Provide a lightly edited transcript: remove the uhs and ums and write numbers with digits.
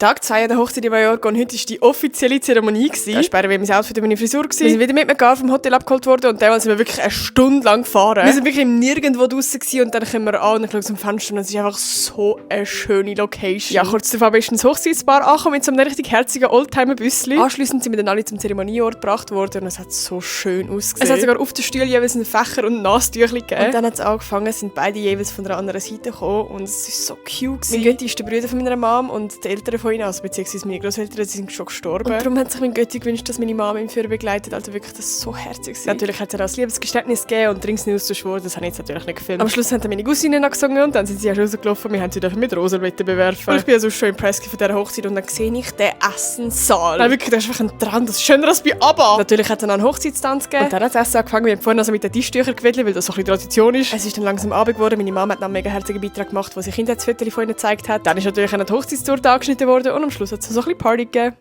Tag 2 der Hochzeit in Mallorca und heute war die offizielle Zeremonie. Das war bei mir selbst für meine Frisur. Wir sind wieder mit einem Car vom Hotel abgeholt worden und damals sind wir wirklich eine Stunde lang gefahren. Wir sind wirklich nirgendwo draussen und dann kommen wir an und schauen zum Fenster und es ist einfach so eine schöne Location. Ja, kurz davor ist ein Hochzeitspaar angekommen mit so einem richtig herzigen Oldtimer-Büsschen. Anschliessend sind wir dann alle zum Zeremonieort gebracht worden und es hat so schön ausgesehen. Es hat sogar auf den Stühlen jeweils einen Fächer und Nasstüchli gegeben. Und dann hat es angefangen, sind beide jeweils von der anderen Seite gekommen und es war so cute. Mein Götti ist der Bruder von meiner Mom und die Eltern von ihnen, also beziehungsweise meine Großeltern, sie sind schon gestorben. Und darum hat sich mein Götti gewünscht, dass meine Mama ihn Führer begleitet. Also wirklich, das ist so herzig. Natürlich hat es auch ein Liebesgeständnis gegeben und Drinks nicht auszuschworen, das habe ich jetzt natürlich nicht gefilmt. Am Schluss haben dann meine Cousinen noch gesungen und dann sind sie auch rausgelaufen. Wir haben sie mit Rosenbeeten bewerfen. Und ich bin also schon impressed von dieser Hochzeit und dann sehe ich den Essenssaal. Nein, wirklich, das ist einfach ein Trend, das ist schöner als bei ABBA. Natürlich hat es dann einen Hochzeitstanz gegeben. Und dann hat das Essen angefangen. Wir haben vorhin also mit den Tischtüchern gewedelt, weil das so ein bisschen Tradition ist. Es ist dann langsam Abend geworden. Meine Mama hat noch einen mega herzigen Beitrag gemacht, wo sie Kindheitsfotos von ihnen gezeigt hat. Dann ist natürlich eine Hochzeitstour angeschnitten worden und am Schluss hat es so ein bisschen Party gegeben.